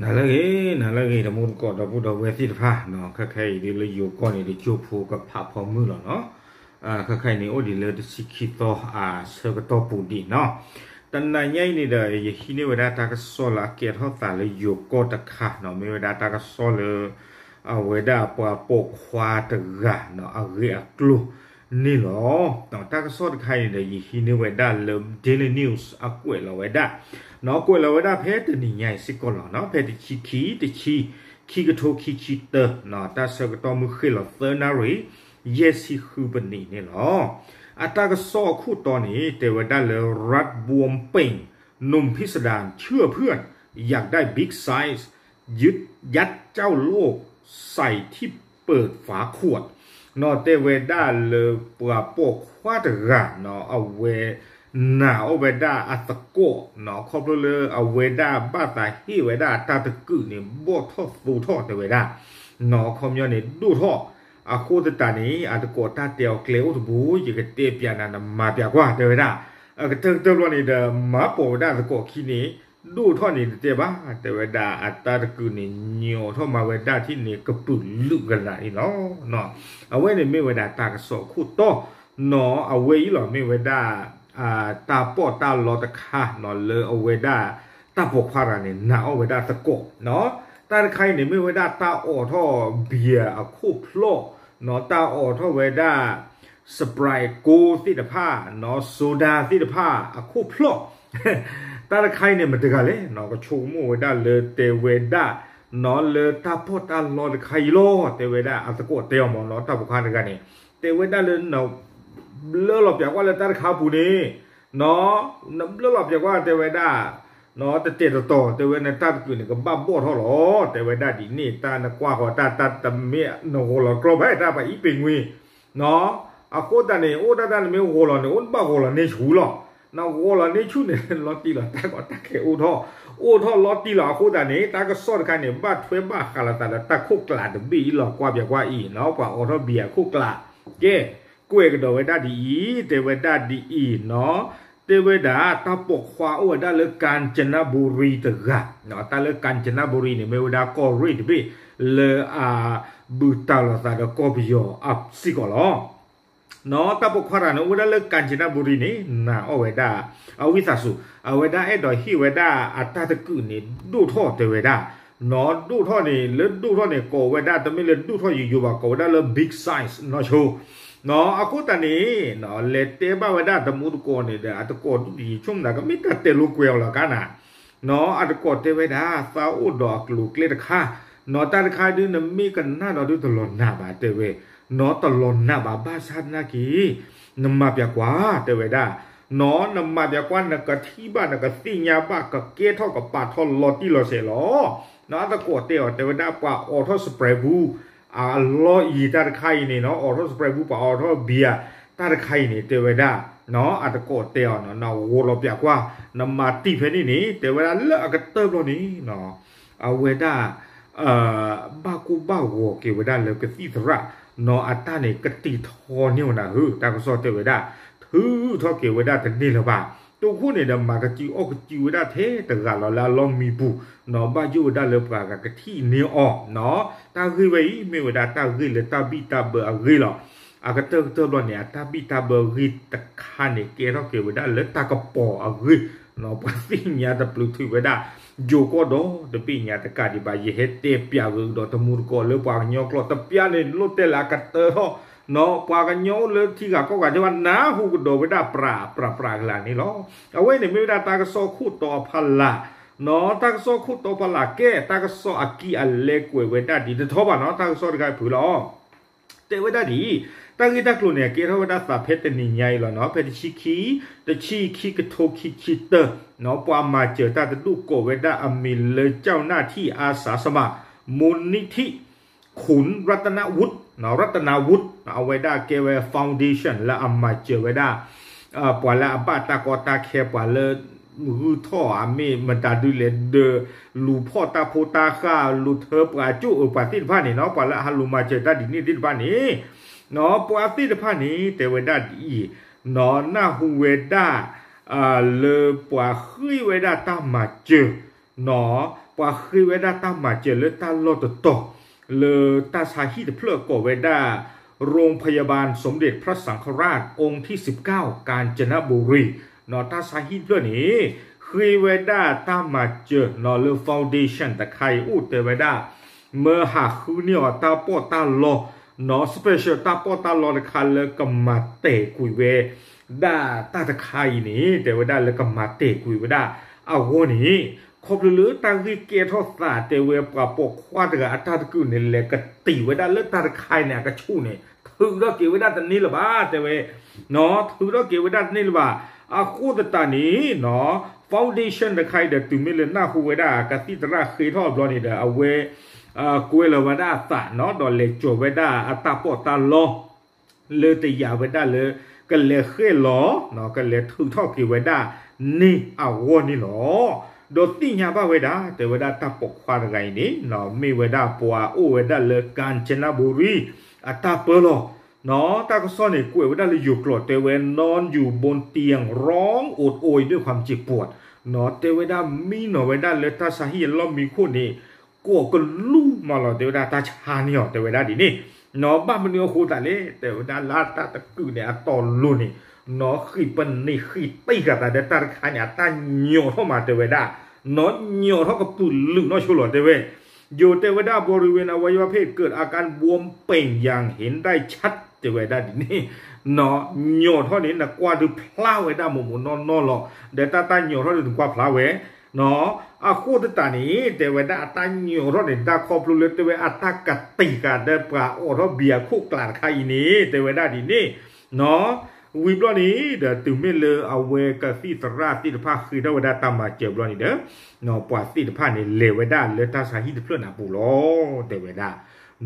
နၤလၢအဂ့ၤ နၤလၢအဂ့ၤ တမူတကိးဒီပုၢ်ဒီဝဲၢ်သ့ၣ်တဖၣ်နီၤ, ခဲခဲအံၤဒ်လၢယိၤကီၢ်န့ၣ် တကၠိဖိကဖးဖီမုၢ်လီၤနီၤ. ခဲခဲအံၤန့ၣ် အိၣ်ဒံးလၢတဆံခံသီ အဆၢကတီၢ်ပူၤဒံးနီၤ. တနၤညါအံၤန့ၣ်ဒီး ယဟံးန့ၢ်ဝဲဒၣ်တၢ်ကစီၣ်လၢအကဲထီၣ်သးလၢယိၤကီၢ်တခါနီၤ, မ့ၢ်ဝဲဒၣ်တၢ်ကစီၣ်လၢ အဝဲဒၣ်ပှၤပိာ်ခွါတဂၤနီၤ အဂ့ၢ်အကျိၤန့ၣ်လီၤ. တၢ်ကစီၣ်တခါအံၤန့ၣ်ဒီး ယဟံးန့ၢ်ဝဲဒၣ်လၢ Daily News အကွဲးလီၤဝဲဒၣ်နီၤ, ကွဲးလီၤဝဲဒၣ်ဖဲတနံၤညါအံၤစ့ၢ်ကီးလီၤနီၤ, ဖဲတဆံခံ တဆံ ခံကထိခံဆံတၢနီၤ, တၢ်ဆၢကတီၢ်မုၢ်ဃ့ၢ်လီၤသၢနၣ်ရံၣ် ယဲၢ်ဆံဃုပနံးန့ၣ်လီၤ. အတၢ်ကစီၣ်အခိၣ်တီန့ၣ် တဲဝဲဒၣ်လၢ รัฐบวมเป่ง หนุ่มพิสดารเชื่อเพื่อน อยากได้ บิ๊กไซส์ ยึด ยัดเจ้าโลก ใส่ที่เปิดฝาขวด နီၤ, တဲဝဲဒၣ်လၢပှၤပိာ်ခွါတဂၤနီၤ, အဝဲနာ်အီၣ်ဝဲဒၣ်အသကိးနီၤ, ခီဖျိလၢအဝဲဒၣ်ဘၣ်သးဟ့ၣ်ဝဲဒၣ်အတၢ်တကုာ်န့ၣ် ဘီၣ်ထီၣ်သိထီၣ်တဲဝဲဒၣ်နီၤ, ခီပညီန့ၣ်ဒိၣ်ထီၣ်, အဃိသတးန့ၣ် အသကိးတၢ်တဲအီၤကျဲအိၣ်တဘိ ယကတဲပျးနၤ နမၤပျးကွၢ်တဲဝဲဒၣ်, အကတၢၢ်ကတၢၢ်ဘျီန့ၣ်ဒီး မၤပိာ်ဝဲဒၣ်အသကိးခံန့ၣ် ဒိၣ်ထီၣ်န့ၣ်တတဲဘၣ် တဲဝဲဒၣ်အတၢ်တကုာ်န့ၣ် ညီၣ်ထီၣ်မၤဝဲဒၣ်ထံၣ်န့ၣ် ကပုာ်လုာ်ကလာ်န့ၣ်လီၤ. အဝဲန့ၣ်မ့ၢ်ဝဲဒၣ်တၢ်ကစီၣ်အခိၣ်တီနီၤ, အဝဲအံၤလီၤ မ့ၢ်ဝဲဒၣ် တၢ်ပီးတၢ်လီတခါနီၤ လၢအဝဲဒၣ် တၢ်ပိာ်ခွါတဂၤန့ၣ် နာ်အီၣ်ဝဲဒၣ်သကိးနီၤ, တၢ်တခါအံၤန့ၣ် မ့ၢ်ဝဲဒၣ်တၢ်အိးထီၣ်ဘံယၤအခိၣ်ဖျီၣ်နီၤ, တၢ်အိးထီၣ်ဝဲဒၣ် Sprite ကိးသ့ၣ်တဖၣ်နီၤ, ဆိုဒါသ့ၣ်တဖၣ်အခိၣ်ဖျီၣ် တၢ်တခါအံၤန့ၣ် မတၤတဂၤလဲၣ်နီၤ, ကဆိကမိၣ်ဝဲဒၣ်လၢတဲဝဲဒၣ်နီၤ လၢတၢ်ပီးတၢ်လီတခါအံၤလီၤ တဲဝဲဒၣ် အသကိးတဲအီၤမ့ၢ်နီၤ, တၢ်ပိာ်ခွါတဂၤန့ၣ် တဲဝဲဒၣ်လၢ နဘျၢလီၤပျးကွၢ်လၢတၢ်တခါအပူၤန့ၣ်နီၤ, နဘျၢလီၤပျးကွၢ်တဲဝဲဒၣ် တတဲာ်တတီၤ တဲဝဲနတၢ်တကုာ်န့ၣ် ကဘၣ်ဘီၣ်ထီၣ်လီၤ တဲဝဲဒၣ်ဒ်န့ၣ်, တၢ်နကွၢ်ဃီၤတၢ် တၢ်တမ့ၢ်နဂီၤလီၤကြီဘၣ် တၢ်ပှၤအံၤပ့ၤငွ့ နီၤ, အဃိသတးန့ၣ် အိၣ်ဒၣ်တၢ်နမ့ၢ်ဂီၤလီၤန့ၣ် အိၣ်တဘၣ်ဂီၤလီၤန့ၢ်ဆူလီၤ, နဂီၤလီၤန့ၢ်ဆူန့ၣ် လီၤတံၢ်လီၤ တၢ်ကီတၢ်ခဲအိၣ်ထီၣ်, အိၣ်ထီၣ်လီၤတံၢ်လီၤ အဃိသတးန့ၣ် တၢ်ကစီၣ်တခါန့ၣ် ဘၣ်ထွဲဘၣ်ဃးလိာ်သးဒီးတၢ်ခိၣ်ကျးတဘ့ၣ်အံၤလီၤ, ကွၢ်ပျးကွၢ်အံၤနီၤ, ပှၤအိးထီၣ်ဘံယၤခိၣ်ကျး, ကဲ ကွဲးကဒီးဝဲဒၣ်ဒ်အံၤ တဲဝဲဒၣ်ဒ်အံၤနီၤ, တဲဝဲဒၣ်တၢ်ပိာ်ခွါအိၣ်ဝဲဒၣ်လၢ ကၣ်စနဘူရံ တဂၤ, တၢ်လၢ ကၣ်စနဘူရံ န့ၣ် မ့ၢ်ဝဲဒၣ်ကီၢ်ရ့ၣ်တဘ့ၣ် လၢအ ဘူးတံၢ်လိာ်သးဒီးကီၢ်ပယီၤအစ့ၢ်ကီးလီၤ. နီၤ တၢ်ပိာ်ခွါတဂၤန့ၣ် အိၣ်ဝဲဒၣ်လၢ ကၣ်စနဘူရံ န့ၣ် နာ်အီၣ်ဝဲဒၣ် အဝံသးစူၤ အဝဲဒၣ်အဲၣ်ဒိးဟ့ၣ်ဝဲဒၣ်အတၢ်တကုာ်န့ၣ် ဒိၣ်ထီၣ်တဲဝဲဒၣ်, နီၤ ဒိၣ်ထီၣ်န့ၣ် လၢဒိၣ်ထီၣ်န့ၣ် ကိးဝဲဒၣ် တမ့ၢ်လၢဒိၣ်ထီၣ်ယိယိဘၣ် ကိးဝဲဒၣ်လၢ big size နီၤဆိ, နီၤ အဃိသတးန့ၣ် လဲၤတဲဘၣ်ဝဲဒၣ်တမူတကိးန့ၣ်ဒီး အတကိးဒုးယဆိကမိၣ်သး ကမ့ၢ်တၢ်တဲလိာ်ကွဲအီၤလီၤကါနၤ, နီၤ အတကိးတဲဝဲဒၣ် သးအိၣ်ဒီးအကျိၤအကျဲတခါ, နီၤ တၢ်တခါဒုး နမ့ၢ်ကနၣ်ဒီးဒုးတလီၤနာ်ဘၣ်တဲဝဲ, နီၤ တလီၤနာ်ဘၣ်ဘၣ်ဆၣ်သနာ်က့ နမၤပျးကွၢ်တဲဝဲဒၣ်, နီၤ နမၤပျးကွၢ် နကထံၣ်ဘၣ် နကသ့ၣ်ညါဘၣ် ကကဲထီၣ်ကပာ်ထီၣ်လီၤတံၢ်လီၤဆဲးလီၤ. နီၤ အတကိးတဲအီၤ တဲဝဲဒၣ် ပှၤအိးထီၣ် Sprite ဘူး အလီၢ်အံၤတၢ်တခါအံၤန့ၣ် နီၤ အိးထီၣ် Sprite ဘူး ပှၤအိးထီၣ်ဘံယၤ တၢ်တခါအံၤန့ၣ် တဲဝဲဒၣ်, နီၤ အတကိးတဲအီၤ နီၤ နဂီၤလီၤပျးကွၢ် နမၤတံၢ်ဖဲန့ၣ်န့ၣ် တဲဝဲဒၣ်လၢအကတၢၢ်ဘျီန့ၣ် အဝဲဒၣ် ဘၣ်ကိၢ်ဘၣ်ဂီၤက့ၤဝဲဒၣ်လၢကသံၣ်သရၣ်, နီၤ အတၢ်န့ၣ် ကတံာ်ထီန့ၢ်ဝဲနၤဧၢ, တၢ်ကစီၣ်တဲဝဲဒၣ် ထုးထီၣ်က့ၤဝဲဒၣ်တန့ၢ်လၢၤဘၣ်. တိခိၣ်န့ၣ်ဒီး မၤကစုအီၣ်ကစုဝဲဒၣ်ထဲတဂၤလီၤ လၢအလီၢ်မံပူၤ, နီၤ ဘၣ်ယိၣ်ဝဲဒၣ်လၢပှၤဂၤကထံၣ်န့ၢ်အီၤ, နီၤ တၢ်ဂ့ၢ်ဝဲအံၤ မ့ၢ်ဝဲဒၣ်တၢ်ဂ့ၢ်လၢတၢ်ဘံၣ်တၢ်ဘၢအဂ့ၢ်လီၤ. အကတၢၢ်ကတၢၢ်ဘျီန့ၣ် အတၢ်ဘံၣ်တၢ်ဘၢအဂ့ၢ်တခါန့ၣ် ကဲထီၣ်က့ၤဝဲဒၣ်လၢတၢ်ကပီၤအဂ့ၢ်, နီၤ ပှၤသ့ၣ်ညါတပျုးထုးဝဲဒၣ် ယိၤကီၢ်ဒီတဘ့ၣ်ညါတကးဒံးဘၣ် ယဟဲတဲပျးဂ့ၤကဒီးတမူတကိးလၢပှၤကညီကျိာ် တပျၢ်န့ၣ် လိၣ်တဲလၢအကတၢၢ်ထီၣ်, နီၤ ပှၤကညီအိၣ်လၢထံဂၤကီၢ်ဂၤ တဲဝဲ နၢ်ဟူကဒီးဝဲဒၣ် ပြး ပြး ပြးကလာ်န့ၣ်လီၤ. အဝဲန့ၣ်မ့ၢ်ဝဲဒၣ်တၢ်ကစီၣ်ခိၣ်တီဖးလၢ်, နီၤ တၢ်ကစီၣ်ခိၣ်တီဖးလၢ်ကဲ တၢ်ကစီၣ်အကံၢ်အလဲကွဲးဝဲဒၣ်ဒ်တထီဘၣ်နီၤ တၢ်ကစီၣ်တခါဖုးလီၤ တဲဝဲဒၣ်ဒ်အံၤ, တၢ်ဂ့ၢ်တၢ်ကျိၤန့ၣ် ကဲထီၣ်ဝဲဒၣ်သးဖဲတနံၤညါအံၤလီၤနီၤ, ဖဲတဆံခံ, တဆံခံကထိခံဆံတၢ, နီၤ ပှၤမၤစၢၤတၢ်တဒူၣ်ကိးဝဲဒၣ်အမံၤလၢ เจ้าหน้าที่อาสาสมัคร มูลนิธิ ขุนรัตนวุฒิ รัตนวุฒิ အဝဲဒၣ်ကဲဝဲ foundation လၢအမၤစၢၤဝဲဒၣ် ပှၤလၢအဘၣ်တၢ်ကီတၢ်ခဲ ပှၤလၢ ဂုၢ်ထီၣ်အမ့ၢ်မတၤဒုးလဲၣ်ဒီး လူၤဖီၣ်တၢ်ဖိတၢ်ဃၢ် လူၤထၢပှၤကၠိၣ်အၢပှၤသ့ၣ်တဖၣ်န့ၣ်နီၤ, ပှၤလၢအဟးလူၤမၤစၢၤတၢ်ဒ်န့ၣ်သ့ၣ်တဖၣ်န့ၣ်, နီၤ ပှၤသ့ၣ်တဖၣ်န့ၣ် တဲဝဲဒၣ်ဒ်အံၤ, နီၤ နၢ်ဟူဝဲဒၣ် လၢပှၤဃ့ၢ်ဝဲဒၣ်တၢ်မၤစၢၤ ပှၤဃ့ဝဲဒၣ်တၢ်မၤစၢၤလၢတၢ်လီၢ်တတီၤ လၢတၢ်ဆါဟံၣ်တဖျၢၣ်ကိးဝဲဒၣ် โรงพยาบาลสมเด็จพระสังฆราชองค์ที่สิบเก้า กาญจนบุรี တၢ်ဆါဟံၣ်တဖျၢၣ်န့ၣ် ဃ့ဝဲဒၣ်တၢ်မၤစၢၤလၢ foundation တခါအံၤအိၣ်တဲဝဲဒၣ် မၢဟးဃုန့ၢ်အီၤတၢ်ပီးတၢ်လီ special တၢ်ပီးတၢ်လီတခါလၢကမၤတဲာ်ကွံာ်ဝဲဒၣ်တၢ်တခါအံၤန့ၣ် တဲဝဲဒၣ်လၢကမၤတဲာ်ကွံာ်ဝဲဒၣ်အဂီၢ်န့ၣ် ခီဖျိလၢတၢ်ဂ့ၢ်ကဲထီၣ်သးတဲဝဲပှၤပိာ်ခွါတဂၤအတၢ်တကုာ်န့ၣ် လဲၤကတံာ်ဝဲဒၣ်လၢတၢ်တခါအံၤန့ၣ် အကဆူၣ်န့ၣ် ထုးထီၣ်က့ၤဝဲဒၣ်တန့ၢ်လၢၤဘၣ် တဲဝဲ ထုးထီၣ်က့ၤဝဲဒၣ်တန့ၢ်လၢၤဘၣ်. အဃိသတးန့ၣ် foundation တခါအံၤဒီး တုၤမ့ၢ်လၢနၢ်ဟူဝဲဒၣ်ကသံၣ်သရၣ်ဃ့ထီၣ်အဘျီန့ၣ်ဒီး အဝဲ ကွဲလီၤဝဲဒၣ်အသးနီၤ ဒီးလဲၤစိာ်ဝဲဒၣ်အတၢ်ပီးတၢ်လီ လၢတယာ်ဝဲဒၣ်လၢ ကလဲၤဃဲၣ်လီၤ ကလဲၤထုးထီၣ်က့ၤဝဲဒၣ်န့ၢ်အဂီၢ်န့ၣ်လီၤ. ဒီးသ့ၣ်ညါဘၣ်ဝဲဒၣ် တဲဝဲဒၣ်တၢ်ပိာ်ခွါတဂၤအံၤန့ၣ် မ့ၢ်ဝဲဒၣ်ပှၤအိၣ်ဝဲဒၣ်လၢ ကၣ်စနဘူရံ အတၢ်ပၢလီၤ တၢ်ကစီၣ်န့ၣ် ကွဲးဝဲဒၣ်လၢယိၤကျိာ်တဲဝဲ นอนอยู่บนเตียงร้องโอดโอยด้วยความเจ็บปวด တဲဝဲဒၣ်မံနီၤဝဲဒၣ်လၢတၢ်ဆါဟံၣ်အလီၢ်မံခိၣ်န့ၣ် ကိးကလူးမးလီၤ တဲဝဲဒၣ်တၢ်ဆါန့ၢ်အီၤ တဲဝဲဒၣ်ဒ်န့ၣ် ဘၣ်မနုၤအဃိသတးလဲၣ် တဲဝဲဒၣ်လၢတၢ်တကုာ်န့ၣ် အတီၤလိၤန့ၣ် နီၢ်ဃံးပနံာ်ဃံးတံၢ်ဃာ်သးဒီးတၢ်တခါန့ၣ် အတၢ်ညိးထီၣ်မး တဲဝဲဒၣ် နီၢ်ညိးထီၣ်ကပုာ်လုာ်နီၢ်ဆိလီၤ တဲဝဲ ယိၤတဲဝဲဒၣ် บริเวณอวัยวะเพศเกิดอาการบวมเป่งอย่างเห็นได้ชัด တဲဝဲဒၣ်ဒ်န့ၣ် နီၢ်ညိးထီၣ်န့ၣ် နကွၢ်ဒုးဖျါဝဲဒၣ်မိၢ်မိၢ်နီၢ်နီၢ်လီၤ ဒီးတၢ်တၢ်ညိးထီၣ်ဒုးနကွၢ်ဖျါဝဲ အဃိသတးန့ၣ် တဲဝဲဒၣ်အတၢ်ညိးထီၣ်န့ၣ် ဒၣ်ခီဖျိလၢတဲဝဲအတၢ်ကတံာ်ဃာ်ဒီးပှၤအိးထီၣ်ဘံအခိၣ်ကျးတခါအံၤန့ၣ် တဲဝဲဒၣ်ဒ်န့ၣ် ဝံၤဘျီန့ၣ်ဒီး တုၤမ့ၢ်လၢအဝဲကသံၣ်သရၣ်သ့ၣ်တဖၣ်ဃ့ထီၣ်ဝဲဒၣ်တၢ်မၤစၢၤဘျီန့ၣ်ဒီး ပှၤသ့ၣ်တဖၣ်န့ၣ် လဲၤဝဲဒၣ်လၢတၢ်ဆါဟံၣ်တဖျၢၣ်န့ၣ်အပူၤလီၤ တဲဝဲဒၣ်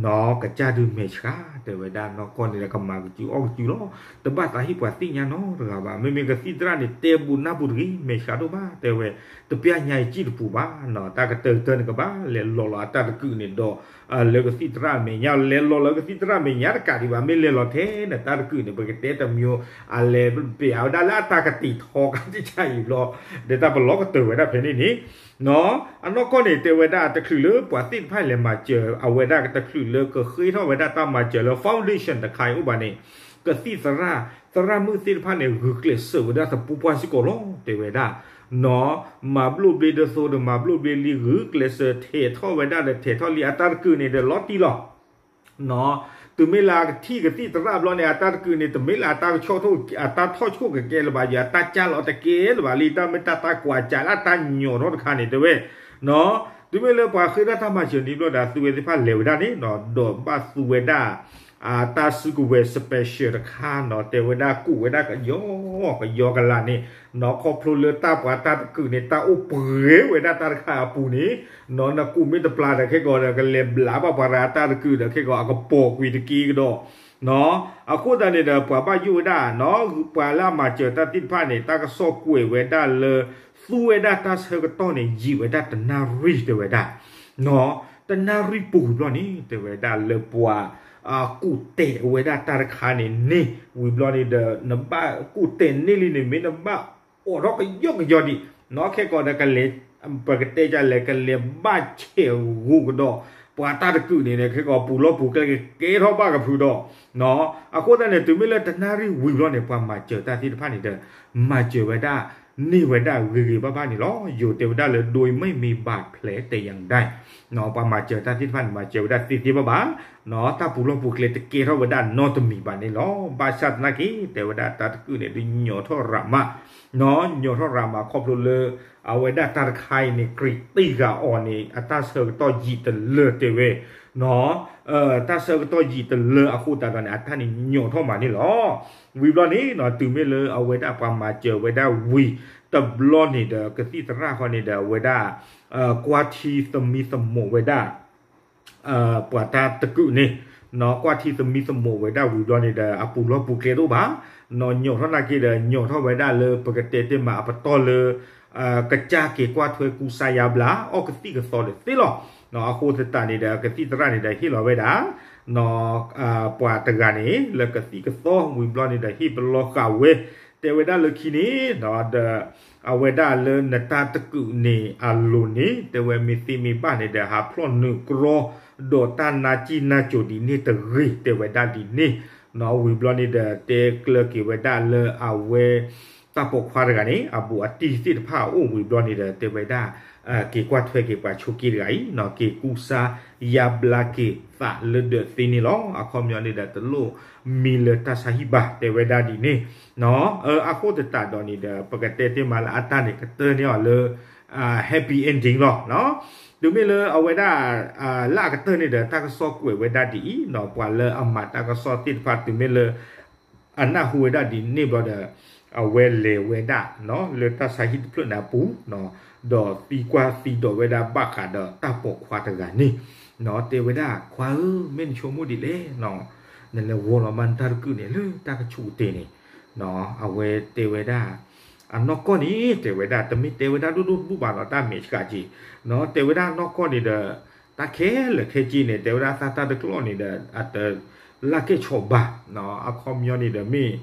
နီၢ်ကစၢ်ဒုးမဲာ်ဆှး တဲဝဲဒၣ်နီၢ်ကီၢ်န့ၣ်ဒီးကမၤကစုၤအီၣ်ကစုၤလီၤ တဘၣ်သးဟ့ၣ်ပှၤသ့ၣ်ညါနီတဂၤဘၣ် မ့မ့ၢ်ကသံၣ်သရၣ်န့ၣ် တဲဘူးနၢ်ဘူးတဂ့ၤ မဲာ်ဆှးဒိၣ်ဘၣ် တဲဝဲ တပျၢ်ညါအံၤစံၣ်တပူၤဘၣ် တၢ်ကတၢၢ်ကတၢၢ်န့ၣ်ကဘၣ်လဲၤလီၤလီၤအတၢ်တကုာ်န့ၣ်ဒီး လၢကသံၣ်သရၣ်အမဲာ်ညါ လဲၤလီၤလီၤကသံၣ်သရၣ်အမဲာ်ညါတကးဒံးဘၣ် မ့ၢ်လဲၤလီၤထဲန့ၣ် တၢ်တကုာ်န့ၣ် ပကတဲတမံၤ အလဲၤပျဲးဝဲဒၣ်လၢအတၢ်ကတံာ်ထီကတံာ်ဆါအံၤဘျီ ဒီးတၢ်ပလီၢ်ကတၢၢ်ဝဲဒၣ်ဖဲန့ၣ်န့ၣ် အနီၢ်ကီၢ်န့ၣ် တဲဝဲဒၣ်တချုးလၢပှၤသ့ၣ်တဖၣ်လဲၤမၤစၢၤ အဝဲဒၣ်တချုးလၢကဃ့ထီၣ်ဝဲဒၣ်တၢ်မၤစၢၤလၢ foundation တခါအံၤအိၣ်ဘၣ်န့ၣ် ကသံၣ်သရၣ် သရၣ်မုၣ်သ့ၣ်တဖၣ်န့ၣ် ဂုာ်ကျဲးစၢးဝဲဒၣ်သပူၤပှၢ်စ့ၢ်ကီးလီၤ တဲဝဲဒၣ် နီၢ် မၤဘျိၣ်ဘျ့ဒ်သိးဒီးမၤဘျိၣ်ဘျ့လံ ဂုာ်ကျဲးစၢးထဲးထီၣ်ဝဲဒၣ်ဒီးထဲးထီၣ်လံ အတၢ်တကုာ်န့ၣ်ဒီးလီၤတံၢ်လီၤ နီၢ် တုၤမ့ၢ်လၢအကထံၣ်ကသံၣ်သရၣ်ဘျီန့ၣ် အတၢ်တကုာ်န့ၣ် တမ့ၢ်လၢအတၢ်ကဆီၣ်ထိၣ် အတၢ်ထီၣ်ဆိၣ်ကကဲလၢၤဘၣ် ယအတၢ်ကၢ်လီၤတကဲလၢၤဘၣ်လံ တၢ်မ့ၢ်တၢ်တၢ်ကွၢ်ကၢ်လၢအတၢ်ညိးထီၣ်တခါန့ၣ် တဲဝဲ နီၢ် တုၤမ့ၢ်လၢပှၤဃ့ထီၣ်တၢ်မၤစၢၤန့ၣ်ဘျီဒီး သုဝဲသ့ၣ်တဖၣ်လဲၤဝဲဒၣ်န့ၣ် နီၢ် ဒီးဘၣ်သူဝဲဒၣ် တၢ်စုကဝဲၤ special တခါ နီၢ် တဲဝဲဒၣ်ကူးဝဲဒၣ်ကယီကယီကလးန့ၣ် နီၢ် ခီဖျိလၢတၢ်ပှၤတၢ်တကုာ်န့ၣ် တၢ်အိၣ်ပှဲၤဝဲဒၣ်တၢ်တခါအပူၤန့ၣ် နီၢ် နကူးမ့ၢ်တပျၢ်ဒီးခဲကီးဒီး ကလဲၤဘျးဘၣ်ပှၤတဂၤတၢ်တကုာ်ဒီး ခဲကီးအကပိာ်ကွံာ်တက့ၢ်ကဒီး နီၢ် အဃိသတးန့ၣ်ဒီး ပှၤဘၣ်ယိၣ်ဝဲဒၣ် နီၢ် ပှၤလၢအမၤစၢၤတၢ်သ့ၣ်တဖၣ်န့ၣ် တၢ်ကစီၣ်ကွဲးဝဲဒၣ်လၢ သူဝဲဒၣ်တၢ်ဆၢကတီၢ်န့ၣ် ယံာ်ဝဲဒၣ်တနၣ်ရံၣ် တဲဝဲဒၣ် နီၢ် တနၣ်ရံၣ်ပူၤဝံၤဘျီန့ၣ် တဲဝဲဒၣ်လၢပှၤ ကူးတဲာ်ဝဲဒၣ်တၢ်တခါန့ၣ်န့ၢ် ဝံၤဘျီန့ၣ်ဒီး နဘၣ်ကူးတဲာ်န့ၢ်လံန့ၣ် မ့ၢ်နဘၣ်အိးထီၣ်ကယီကယီဒံး နီၢ် ခဲကီးဒီးကလဲၤ ပကတဲကလဲၤ ကလဲၤဘၣ်ဆဲးဂူာ်ကဒီး ပှၤတၢ်တကုာ်န့ၣ်ဒီး ခဲကီးပူၤလီၢ်ပူၤကျဲကကဲထီၣ်ဘၣ်ကဖုးဒီး နီၢ် အဃိသတးန့ၣ် တုၤမ့ၢ်လၢတနၣ်ရံၣ်ဝံၤဘျီန့ၣ် ပှၤမၤစၢၤတၢ်သ့ၣ်တဖၣ်န့ၣ်ဒီး မၤစၢၤဝဲဒၣ် န့ၢ်ဝဲဒၣ်ဂ့ၤဂ့ၤဘၣ်ဘၣ်န့ၣ်လီၤ. ယိၤတဲဝဲဒၣ်လၢ โดยไม่มีบาดแผลแต่อย่างใด နီၢ် ပှၤမၤစၢၤတၢ်သ့ၣ်တဖၣ်န့ၣ် မၤစၢၤဝဲဒၣ်သ့သ့ဘၣ်ဘၣ် နီၢ် တၢ်ပူၤလီၢ်ပူၤကျဲတကဲထီၣ်ဝဲဒၣ်နီတမံၤဘၣ်န့ၣ်လီၤ. ဘၣ်ဆၣ်သနာ်က့ တဲဝဲဒၣ်တၢ်တကုာ်န့ၣ် ဒုးညိးထီၣ်ရၤမး နီၢ် ညိးထီၣ်ရၤမးခီဖျိလၢ အဝဲဒၣ်တၢ်တခါအံၤန့ၣ် ကြၢးတံၢ်ဃာ်အီၤန့ၣ် အတၢ်ဆၢကတီၢ်ယံာ်တလၢတဲဝဲ နီၢ် တၢ်ဆၢကတီၢ်ယံာ်တလၢအဃိသတးဒီးန့ၣ် အတၢ်န့ၣ်ညိးထီၣ်မးန့ၣ်လီၤ. ဝံၤဘျီန့ၣ် နီၢ် တုၤမ့ၢ်လၢအဝဲဒၣ်ပှၤမၤစၢၤဝဲဒၣ်ဝံၤတဘျီန့ၣ်ဒီး ကသံၣ်သရၣ်ဃီန့ၣ်ဒီး အဝဲဒၣ် ကွၢ်ထံသမံသမိးဝဲဒၣ် ပှၤတၢ်တကုာ်န့ၣ် နီၢ် ကွၢ်ထံသမံသမိးဝဲဒၣ်ဝံၤဘျီန့ၣ်ဒီး အပူၤလီၢ်ပူၤကျဲတအိၣ်ဘၣ် နီၢ် ညိးထီၣ်နာ်က့ဒီး ညိးထီၣ်ဝဲဒၣ်လၢပကတဲတ့ၢ်မးအပတီၢ်လၢ ကစၢ်က့ၤကွၢ်ထွဲကူစါယါဘျါ အီၣ်ကသံၣ်ကသီဒီးသ့လီၤ. နီၢ် အဃိသတးန့ၣ်ဒီး ကသံၣ်သရၣ်န့ၣ်ဒီးဟ့ၣ်လီၤဝဲဒၣ် နီၢ် ပှၤတဂၤန့ၣ် လၢကသံၣ်ကသီဝံၤဘျီန့ၣ်ဒီး ဟ့ၣ်ပလီၢ်ဃာ်ဝဲ တဲဝဲဒၣ်လၢခံန့ၣ် နီၢ် ဒီး အဝဲဒၣ်လၢနတၢ်တကုာ်န့ၣ်အလိၤန့ၣ် တဲဝဲမ့ၢ်သ့မ့ၢ်ဘၣ်န့ၣ်ဒီး ဟးဖျီၣ်နုာ်ကြီ ဒီးတၢ်နါစံၣ်နါစိၤဒ်န့ၣ်တဂ့ၤ တဲဝဲဒၣ်ဒ်န့ၣ်. ဝံၤဘျီန့ၣ်ဒီး တဲကျၢၤက့ၤဝဲဒၣ်လၢအဝဲ တၢ်ပိာ်ခွါတဂၤန့ၣ် အဘူးအတံၢ်သ့ၣ်တဖၣ်အအိၣ်ဝံၤဘျီန့ၣ်ဒီး တဲဝဲဒၣ် က့ၤကွၢ်ထွဲက့ၤပှၤဆိးက့တဂၤအံၤ က့ၤကူစါယါဘျါက့ၤသးလၢဒၢးသ့န့ၣ်လီၤ. အခီပညီန့ၣ်ဒီး တလိၣ်မံလၢတၢ်ဆါဟံၣ်ဘၣ် တဲဝဲဒၣ်ဒ်န့ၣ်. အဃိသတးဒီးန့ၣ်ဒီး ပကတဲတ့ၢ်မးလၢအတၢ်န့ၣ် ကတၢၢ်န့ၢ်အီၤလၢ happy ending လီၤ. တုၤမ့ၢ်လၢအဝဲဒၣ် လၢအကတၢၢ်န့ၣ်ဒီး တၢ်ကစီၣ်ကွဲးဝဲဒၣ်ဒ်အံၤ ပှၤလၢအမၤတၢ်ကစီၣ်သ့ၣ်တဖၣ် တုၤမ့ၢ်လၢ အနၢ်ဟူဝဲဒၣ်ဒ်န့ၣ်ဘျီဒီး အဝဲလဲၤဝဲဒၣ် လၢတၢ်ဆါဟံၣ်တဖျၢၣ်န့ၣ်အပူၤ ဒီးသံကွၢ်သံဒိးဝဲဒၣ်ဘၣ်ဃးဒီးတၢ်ပိာ်ခွါတဂၤန့ၣ် တဲဝဲဒၣ် ခွါဧၢ မ့ၢ်နဆိကမိၣ်ဒ်လဲၣ် နလဲၤဂီၤလီၤမးနတၢ်တကုာ်န့ၣ် လၢတၢ်ကဆူးကတ့ၢ်န့ၣ် အဝဲတဲဝဲဒၣ် အနီၢ်ကီၢ်န့ၣ် တဲဝဲဒၣ် တမ့ၢ်တဲဝဲဒၣ်ဒိၣ်ဒိၣ်တဘူၣ်ဘၣ်နီၤ တၢ်မဲာ်ဆှးက့ၤ တဲဝဲဒၣ်အနီၢ်ကီၢ်န့ၣ်ဒီး တၢ်ခဲလၢာ်ခဲဆ့န့ၣ် တဲဝဲဒၣ်သးတၢ်တကျီၢ်န့ၣ်ဒီး အတလၢ်ကဲၣ်ဆိးဘၣ် အခီပညီန့ၣ်ဒီးမ့ၢ်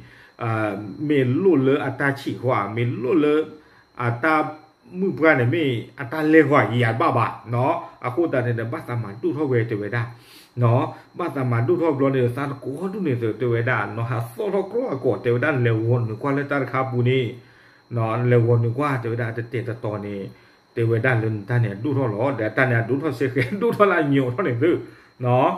မ့ၢ်လိၣ်လၢအတၢ်ဆံးဃီဧါ မ့ၢ်လိၣ်လၢ အတၢ်မုၣ်ပှၢ်န့ၣ်မ့ၢ် အတၢ်လဲၤဂီၤယၤတဘၣ်ဘၣ် အဃိသတးန့ၣ်ဒီး ဘၣ်သးမၤဒိၣ်ထီၣ်ဝဲတဲဝဲဒၣ် ဘၣ်သးမၤဒိၣ်ထီၣ်ဘျီန့ၣ် သးတကိးဒူၣ်န့ၣ်သ့တဲဝဲဒၣ် နီၢ်ဟးသီၣ်ထီၣ်ကျီၢ်အကိာ် တဲဝဲဒၣ် နလဲၤဂီၤနုာ်ကွၢ်လၢတၢ်တခါပူၤန့ၣ် နလဲၤဂီၤနုာ်ကွၢ် တဲဝဲဒၣ် တတဲာ်တတီၤန့ၣ် တဲဝဲဒၣ်လၢနတၢ်န့ၣ်အဒိၣ်ထီၣ်လီၤ ဒီးတၢ်န့ၣ်အဒိၣ်ထီၣ်စ့ၢ်ကီး ဒိၣ်ထီၣ်လၢအညီးထီၣ်န့ၣ်သ့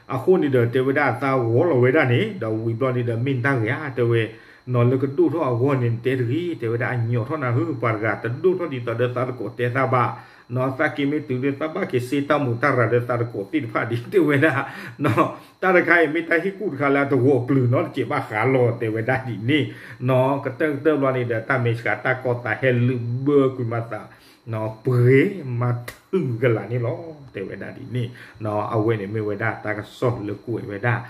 အဃိန့ၣ်ဒီး တဲဝဲဒၣ်သးဂီၤလီၤဝဲဒၣ်န့ၣ် ဒီးဝံၤဘျီန့ၣ်ဒီး မ့ၢ်နတၢ်ဂ့ၤဧါ တဲဝဲ နီၢ်လၢကဒိၣ်ထီၣ်အဂီၢ်န့ၣ် နတဲတဂ့ၤ တဲဝဲဒၣ် အညီးထီၣ်နၤဧၢ ပှၤတဂၤတဒိၣ်ထီၣ်ဒ်သိးဒီးသးတကိးတဲသးဘၣ် နီၢ်သးက့ၤမ့ၢ်တုၤဒီး သးဘၣ်က့ၤစ့တၢ်မူးတၢ်ရၤဒီးသးတကိးသ့ၣ်တဖၣ်ဒ် တဲဝဲဒၣ် တၢ်တခါအံၤမ့ၢ်တၢ်ဟ့ၣ်ကူၣ်တခါလၢအတဂီၤပျုၤနီတစဲးဘၣ်ဃးလီၤ တဲဝဲဒၣ်ဒ်န့ၣ် ကတၢၢ်ကတၢၢ်ဘျီန့ၣ်ဒီး တၢ်မဲာ်ဆှးတၢ်ကီသးဟဲလုးဘၢကွံာ်မးသး ပှ့ၤမၤထုးကလာ်န့ၣ်လီၤ တဲဝဲဒၣ်ဒ်န့ၣ် အဝဲန့ၣ်မ့ၢ်ဝဲဒၣ်တၢ်ကစီၣ်လၢကွဲးဝဲဒၣ်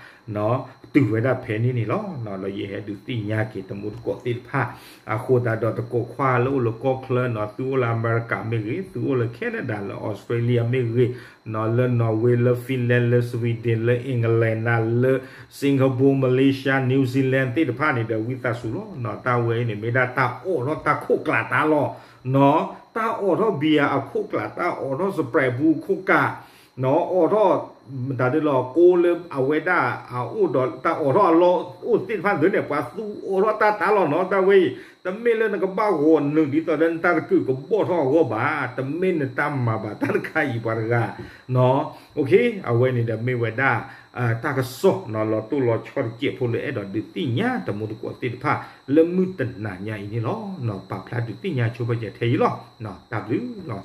တုၤဝဲဒၣ်ဖဲန့ၣ်န့ၣ်လီၤ. ဒီးယဟဲဒုးသ့ၣ်ညါက့ၤတမူတကိးသ့ၣ်တဖၣ် အဃိသတးဒီးတကိးခွါလၢအိၣ်လၢကီၢ်ချၢနီၤ သုအိၣ်လၢအမဲရကၤမ့ၢ်ဂ့ၤ သုအိၣ်လၢ Canada လၢ Australia မ့ၢ်ဂ့ၤ လၢ Norway လၢ Finland လၢ Sweden လၢ England နၤ လၢ Singapore Malaysia New Zealand သ့ၣ်တဖၣ်န့ၣ်ဒီး ဝံသးစူၤလီၤနီၤ တၢ်ဝဲအံၤန့ၣ် မ့ၢ်ဒၣ်တၢ်အိးထီၣ်တၢ်ခိးကျးတၢ်လီၤနီၤ တၢ်အိးထီၣ် beer အခိးကျး တၢ်အိးထီၣ် Sprite ပူခိးကး အိးထီၣ် မတၤဒ်လီၤကိးလၢအဝဲဒၣ်အအိၣ်ဒီးတၢ်အိးထီၣ်အလီၢ်အိၣ်သ့ၣ်တဖၣ်န့ၣ် ပှၤသူအိးထီၣ်တၢ်တၢ်လီၤနီၤ တၢ်ဝဲအံၤ တမ့ၢ်လၢနကဘၣ်ဂီၤနုာ်ဒ်သိးဒီးနတၢ်တကုာ်ကဘီၣ်ထီၣ်အဂီၢ်ဘၣ် တမ့ၢ်နတၢ်မၤဘၣ်တၢ်တခါအံၤပှၤတဂၤနီၤ အဝဲန့ၣ်ဒီးမ့ၢ်ဝဲဒၣ် တၢ်ကစီၣ်နီၤ လီၤတိၢ်လီၤဆီတစဲးဖိလၢအဲၣ်ဒိးဒုးသ့ၣ်ညါတမူတကိးသ့ၣ်တဖၣ် လၢမုၢ်တနၤညါအံၤန့ၣ်လီၤ. ပာ်ဖျါဒုးသ့ၣ်ညါဆိပာ်စၢၤထဲအံၤလီၤ. တၢ်ဘျုးလီၤ.